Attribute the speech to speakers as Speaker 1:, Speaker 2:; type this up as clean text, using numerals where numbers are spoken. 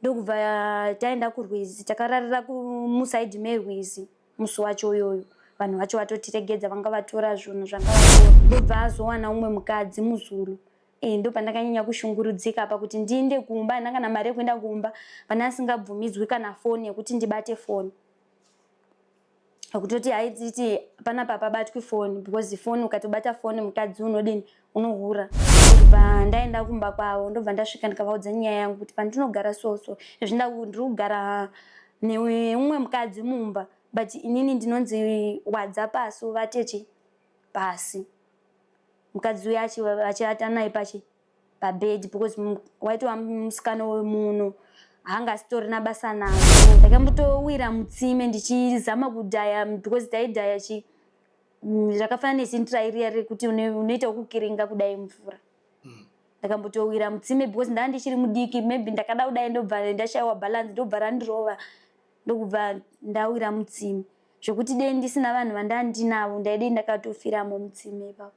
Speaker 1: Ndokubva taenda kurwizi, takararira musaidhi merwizi musi wacho uyoyo. Vanhu vacho vatotiregedza, vanga vatora zvinhu zvanga vatora. Ndobva azowana umwe mukadzi muZulu. E, ndopandakanyanya kushungurudzika apa kuti ndiinde kumba, handina kana mari yekuenda kumba, pane asingabvumidzwi kana foni yekuti ndibate foni. Kutoti haititi panapa hapabatwi foni because foni ukatobata foni mukadzi unodini, unohura. Ndobva ndaenda kumba kwavo, ndobva ndasvika ndikavaudza nyaya yangu kuti pandinogara so so izvi ndiri kugara neumwe mukadzi mumba, but inini ndinonzi wadza pasi uvate chi pasi, mukadzi uya achiata naye pachi pabed because waitova musikana wemuno, haanga asitorina basa nazvo. Ndakambotowira mutsime ndichizama kudhaya because taidhaya chi zvakafanana nesintira riya rekuti unoita wekukiringa kudai mvura. Ndakambotowira mutsime because ndanga ndichiri mudiki, maybe ndakada kudai ndobva ndashayiwa balance, ndobva randirova, ndokubva ndawira mutsime, zvekuti dei ndisina vanhu vandanga ndinavo ndaidei ndakatofiramo mutsime ipapo.